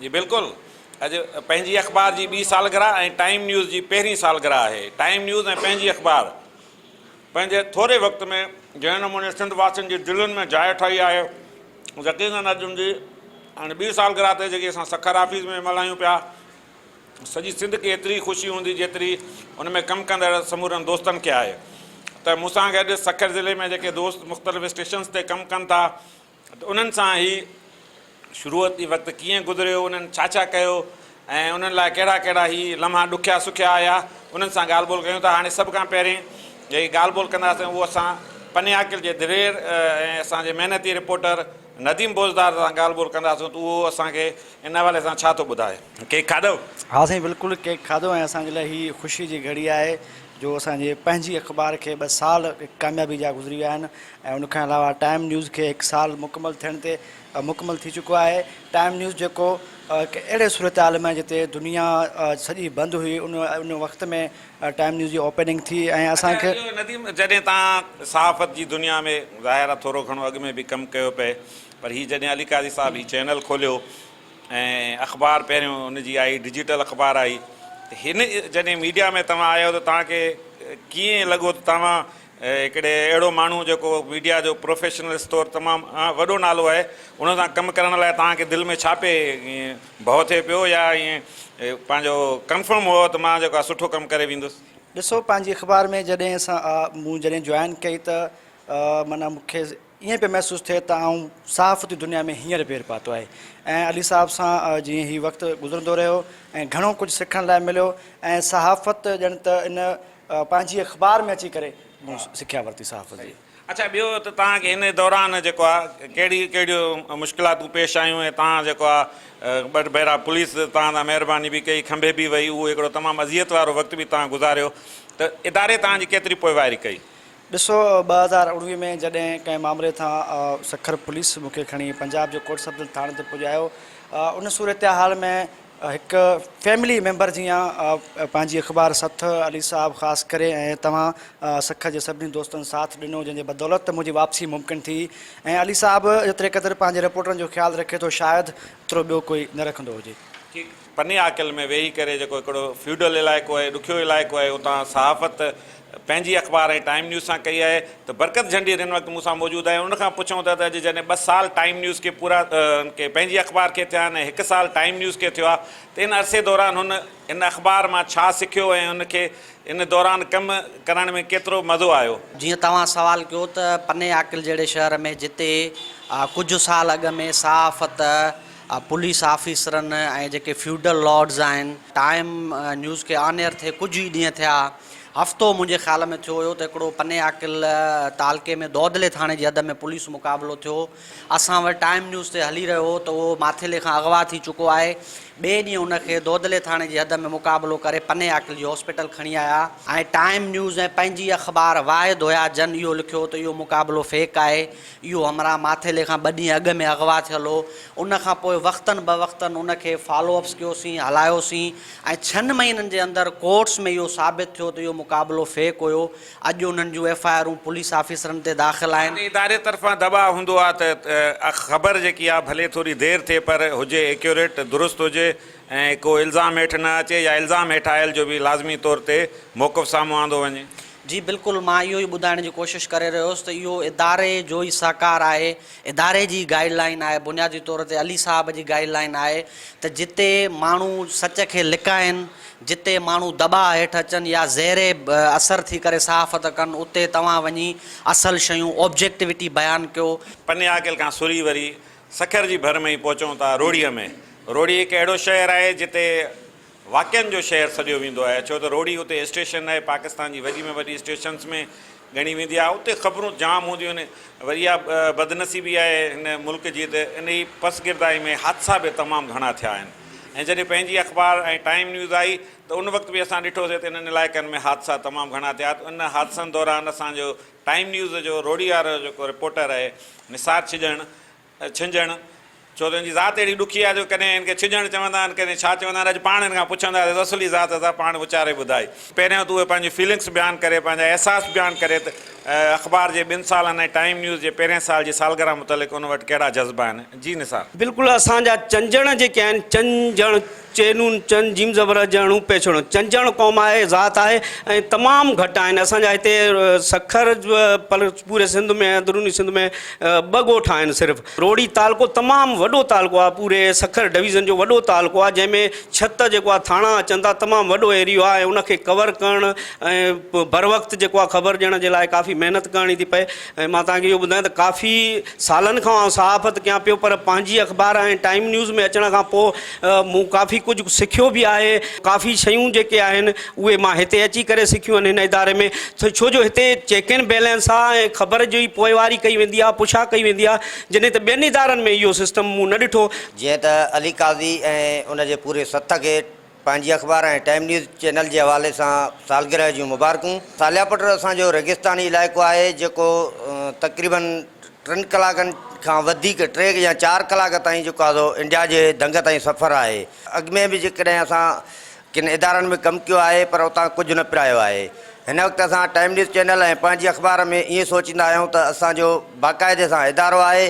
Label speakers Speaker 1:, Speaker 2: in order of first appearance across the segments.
Speaker 1: جي بلڪل اڄ پنهنجي اخبار جي ٻي سالگرهه ۽ ٽائيم نيوز جي پهرين سالگرهه آهي. ٽائيم نيوز ۽ پنهنجي اخبار پنهنجي ٿوري وقت ۾ جنهن نموني سنڌ واسين جي دلين ۾ جاء ٺاهي آهي يقينن اڄ ان جي هاڻي ٻي سالگرهه تي جيڪي اسان سکر آفيس ۾ ملهايون پيا سڄي سنڌ کي ايتري خوشي هوندي جيتري ان ۾ ڪم ڪندڙ سمورن دوستن کي آهي ته مون سان گڏ سکر ضلعي ۾ جيڪي دوست مختلف اسٽيشنز تي ڪم ڪن ٿا ته انهن سان هي شروعاتي وقت ڪيئن گذريو، انهن ڇا ڇا ڪيو ۽ انهن لاء ڪهڙا ڪهڙا هي لمحا ڏکيا سکيا آيا، انهن سان ڳالهه ٻولهه ڪيون ٿا. هاڻي سڀ کان پهرين جيڪي ڳالهه ٻولهه ڪنداسين اهو اسان پني عاقل جي دلير ۽ اسان جي محنتي رپورٽر نديم بوزدار سان ڳالهه ٻولهه ڪنداسون ته اهو اسان کي ان حوالي سان ڇا ٿو ٻڌائي. ڪيڪ کاڌو؟
Speaker 2: ها سائين بلڪل ڪيڪ کاڌو ۽ اسان جي لاء هي خوشي جي گهڙي آهي جو اسان جي پنهنجي اخبار کي ٻه سال ڪاميابي جا گذري ويا آهن ۽ ان کان علاوه ٽائيم نيوز کي هڪ سال مڪمل ٿيڻ تي مڪمل ٿي چڪو آهي. ٽائيم نيوز جيڪو هڪ اهڙي صورتحال ۾ جتي دنيا سڄي بند هئي ان ان وقت ۾ ٽائيم نيوز جي اوپننگ ٿي ۽ اسان
Speaker 1: اڇا
Speaker 2: کي.
Speaker 1: اهو نديم جڏهن توهان صحافت جي دنيا ۾ ظاهر آهي ٿورو گهڻو اڳ ۾ به ڪم ڪيو پئي پر هي جڏهن علي قاضي صاحب هي چينل کوليو ۽ اخبار پهريون ان جي آئي ڊجيٽل اخبار آئي ته هن جڏهن ميڊيا ۾ توهان آيو ته توهان کي ڪيئن لڳو ته توهان هڪڙي اهڙو ماڻهو جيڪو ميڊيا جو پروفيشنلسٽ طور تمام وڏو نالو آهي ان سان ڪم ڪرڻ لاء توهان کي دل ۾ ڇا پئي ائين ڀؤ ٿئي پيو يا ائين پنهنجو ڪنفرم هو ته مان جيڪو آهي سٺو ڪم ڪري ويندس؟
Speaker 2: ڏسو پنهنجي اخبار ۾ جڏهن اسان مون جڏهن جوائن ڪئي ته معنيٰ مون کي ائين پيو محسوس ٿئي ته آئون صحافتي دنيا ۾ هينئر پير پاتو آهي ۽ علي صاحب سان جيئن هي وقت گذرندو رهيو ۽ گهڻو ڪجهه سکڻ لاء مليو ۽ صحافت ڄڻ ته ان پنهنجي اخبار ۾ اچي ڪري مون سکيا ورتي صحافت جي.
Speaker 1: اڇا ٻيو ته توهان کي ان دوران جيڪو آهي ڪهڙي ڪهڙيون مشڪلاتون پيش آيون ۽ توهان جيڪو آهي ٻه ڀيرا پوليس توهان سان مهرباني به ڪئي کنڀي به وئي اهو هڪڙو تمام اذيت وارو وقت به توهان گذاريو ته اداري توهان جي ڪيتري پوئواري ڪئي؟
Speaker 2: ڏسو 2019 ۾ جڏهن ڪنهن مامري تان سکر پوليس مون کي کڻي پنجاب جي ڪوٽ سبزل ٿاڻي تي پڄايو ان صورتحال ۾ هڪ فيملي ميمبر جيان پنهنجي اخبار سٿ علي صاحب خاص ڪري ۽ توهان سکر جي سڀني دوستن ساٿ ڏنو جنهن جي بدولت منهنجي واپسي ممڪن ٿي ۽ علي صاحب جيتري قدر پنهنجي رپورٽرن جو خيال رکي ٿو شايد ايترو ٻيو ڪوئي نه رکندو هجي.
Speaker 1: ٺيڪ پني عاقل ۾ ويهي ڪري جيڪو هڪڙو فيوڊل علائقو آهي ڏکيو علائقو آهي اتان صحافت پنهنجي اخبار ۽ ٽائيم نيوز سان ڪئي آهي ته برڪت جهنڊير هن وقت مون سان موجود آهي ان کان پڇون ٿا ته اڄ جڏهن ٻه سال ٽائيم نيوز کي پورا پنهنجي اخبار کي ٿيا آهن ۽ هڪ سال ٽائيم نيوز کي ٿيو آهي ته ان عرصي دوران هن ان اخبار مان ڇا سکيو ۽ ان کي ان دوران ڪم ڪرڻ ۾ ڪيترو مزو آيو.
Speaker 3: جيئن توهان سوال ڪيو ته پني عاقل جهڙي شهر ۾ جتي ڪجهه سال اڳ ۾ صحافت پوليس آفيسرن ۽ جيڪي فيوڊل لارڊز آهن ٽائيم نيوز کي آن ايئر ٿئي ڪجهه ئي ڏينهن ٿيا هفتو منهنجي خيال ۾ ٿيو هيو ته هڪڙو پني عاقل تعلقي ۾ دودلي ٿاڻي جي حد ۾ پوليس مقابلو ٿيو اسان وٽ ٽائيم نيوز تي هلي رهيو هو ته اهو ماٿيلي کان اغوا ٿي چڪو آهي ٻئي ڏينهن ان کي دودلي ٿاڻي جي حد ۾ مقابلو ڪري پني عاقل جي هاسپيٽل کڻي آيا ۽ ٽائيم نيوز ۽ پنهنجي اخبار واحد هيا جن اهو لکيو ته اهو مقابلو فيڪ آهي اهو همراهه ماٿيلي کان ٻه ڏينهن اڳ ۾ اغوا ٿيل هو. ان کان پوء وقتن بوقتن ان کي فالو اپس ڪيوسين، هلايوسين ۽ ڇهن مهينن جي اندر ڪورٽس ۾ اهو ثابت ٿيو ته اهو مقابلو فيڪ هيو. اڄ انهن جون ايف I آرون پوليس آفيسرن تي داخل آهن.
Speaker 1: ان اداري طرفان دٻاء هوندو آهي ته خبر جيڪي آهي ڀلي ٿوري دير ٿئي پر هجي ايڪيوريٽ، درست هجي ۽ ڪو الزام هيٺ نه اچي يا الزام هيٺ آيل جو به لازمي طور تي موقف سامهون آندو وڃي.
Speaker 3: جي بلڪل مان اهو ئي ٻڌائڻ جي ڪوشش ڪري رهيو هوس ته اهو اداري جو ئي سهڪار آهي اداري جي ئي گائيڊ لائين آهي بنيادي طور تي علي صاحب جي گائيڊ لائين آهي ته جتي ماڻهو سچ کي لڪائن جتي ماڻهو دٻاء هيٺ اچن يا زير اثر ٿي ڪري صحافت ڪن اتي توهان وڃي اصل شيون آبجيڪٽوٽي بيان ڪيو.
Speaker 1: پني عاقل کان سري وري سکر جي ڀر ۾ ئي پهچون ٿا روهڙيء ۾. روهڙي هڪ اهڙو شهر آهي جتي واقعن جو شهر سڏيو ويندو آهي ڇو ته روهڙي اتي اسٽيشن آهي پاڪستان جي وڏي ۾ وڏي اسٽيشنس ۾ ڳڻي ويندي آهي اتي خبرون جام هونديون آهن وري اها بدنصيبي آهي هن ملڪ جي ته انهي پسگردائي ۾ حادثا به تمام گهڻا ٿيا آهن ۽ جڏهن پنهنجي اخبار ۽ ٽائيم نيوز آئي ته ان وقت به اسان ڏٺوسي ته انهن علائقن ۾ حادثا تمام گهڻا ٿيا ته ان حادثن دوران اسان جو ٽائيم نيوز جو روهڙي وارو جيڪو رپورٽر آهي نثار ڇڄڻ ڇنجڻ، ڇو ته هن جي ذات اهڙي ڏکي آهي جو ڪڏهن هن کي ڇڄڻ چوندا آهن، ڪڏهن ڇا چوندا آهن، اڄ پاڻ هن کان پڇنداسين ته اصلي ذات اسان پاڻ اچاري ٻڌائي. پهريان ته اهي پنهنجون فيلنگس بيان ڪري، پنهنجا احساس بيان ڪري ته اخبار جي ٻن سالن ۽ ٽائيم نيوز جي پهرين سال جي سالگرهه متعلق ان وٽ ڪهڙا جذبا آهن. جي نثار.
Speaker 4: بلڪل اسان جا چنجڻ جيڪي آهن چنجڻ چينون چن جيم زبر جڻ پيڇڻ چنجڻ قوم آهي ذات آهي ۽ تمام گهٽ آهن اسان جا هتي سکر پر پوري سنڌ ۾ اندروني سنڌ ۾ ٻه ڳوٺ آهن صرف روهڙي تعلقو تمام وڏو تعلقو آهي پوري سکر ڊويزن جو وڏو تعلقو آهي جنهن ۾ ڇت جيڪو آهي ٿاڻا اچن ٿا تمام وڏو ايريو آهي ۽ ان کي ڪور ڪرڻ ۽ بروقت جيڪو آهي خبر ڏيڻ جي لاء ڪافي محنت ڪرڻي ٿي پئي ۽ مان توهان کي اهو ٻڌايان ته ڪافي سالن کان آئون صحافت ڪيان پيو پر پنهنجي اخبار ۽ ٽائيم نيوز ۾ اچڻ کان پوء مون ڪافي ڪجهه سکيو به آهي ڪافي شيون جيڪي آهن اهي مان هتي اچي ڪري سکيون آهن هن اداري ۾ ڇو جو هتي چيڪ اينڊ بيلنس آهي ۽ خبر جي پوئواري ڪئي ويندي آهي پڇا ڪئي ويندي آهي جڏهن ته ٻين ادارن ۾ اهو سسٽم مون نه ڏٺو.
Speaker 5: جيئن ته علي قاضي ۽ ان جي پوري سٿ کي پنهنجي اخبار ۽ ٽائيم نيوز چينل جي حوالي سان سالگرهه جون مبارڪون. صالح پٽ اسان جو ريگستاني علائقو آهي جيڪو تقريبن ٽن ڪلاڪن کان وڌيڪ ٽي يا چار ڪلاڪ تائين جيڪو آهي سو انڊيا جي دنگ تائين سفر آهي. اڳ ۾ به جيڪڏهن اسان ڪن ادارن ۾ ڪم ڪيو آهي پر اتان ڪجهه نه پرايو آهي. هن وقت اسان ٽائيم نيوز چينل ۽ پنهنجي اخبار ۾ ائين سوچيندا آهيون ته اسان جو باقاعدي سان ادارو آهي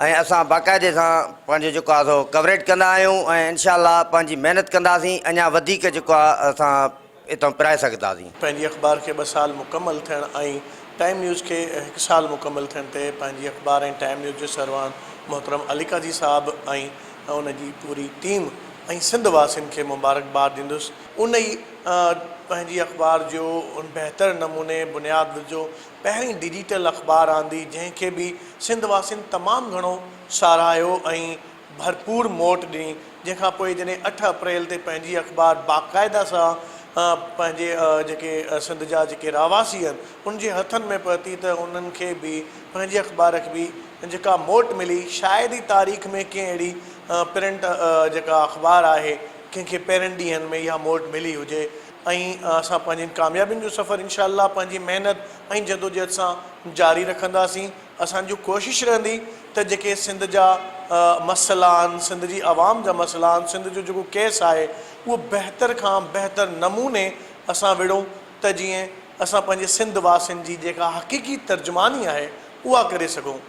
Speaker 5: ۽ اسان باقاعدي سان پنهنجو جيڪو آهي سو ڪوريج ڪندا آهيون ۽ انشاء الله پنهنجي محنت ڪنداسين اڃا وڌيڪ جيڪو آهي اسان اتان پرائي سگهنداسين.
Speaker 6: پنهنجي اخبار کي ٻه سال مڪمل ٿيڻ ۽ ٽائيم نيوز کي هڪ سال مڪمل ٿيڻ تي پنهنجي اخبار ۽ ٽائيم نيوز جي سرواڻ محترم علي قاضي صاحب ۽ ان جي پوري ٽيم ۽ سنڌ واسين کي مبارڪباد ڏيندس. ان ئي پنهنجي اخبار جو بهتر نموني بنياد وڌو. پهرين ڊجيٽل اخبار آندي جنهن کي به سنڌ واسين تمام گهڻو ساراهيو ۽ ڀرپور موٽ ڏني جنهن کان پوء جڏهن اٺ اپريل تي پنهنجي اخبار باقاعده سان پنهنجي جيڪي سنڌ جا جيڪي رهواسي آهن ان جي هٿن ۾ پهتي ته انهن کي به پنهنجي اخبار کي به جيڪا موٽ ملي شايد ئي تاريخ ۾ ڪنهن اهڙي پرنٽ جيڪا اخبار آهي ڪنهن کي پهرين ڏينهن ۾ اها موٽ ملي هجي ۽ اسان پنهنجين ڪاميابين جو سفر انشاء الله پنهنجي محنت ۽ جدوجهد سان جاري رکنداسين اسان جون ڪوشش رهندي ته جيڪي سنڌ جا مسئلا آهن سنڌ جي عوام جا مسئلا آهن سنڌ جو جيڪو ڪيس آهي اهو بهتر کان بهتر نموني اسان وڙهون ته جيئن اسان پنهنجي سنڌ واسين جي جيڪا حقيقي ترجماني آهي اها ڪري سگهون.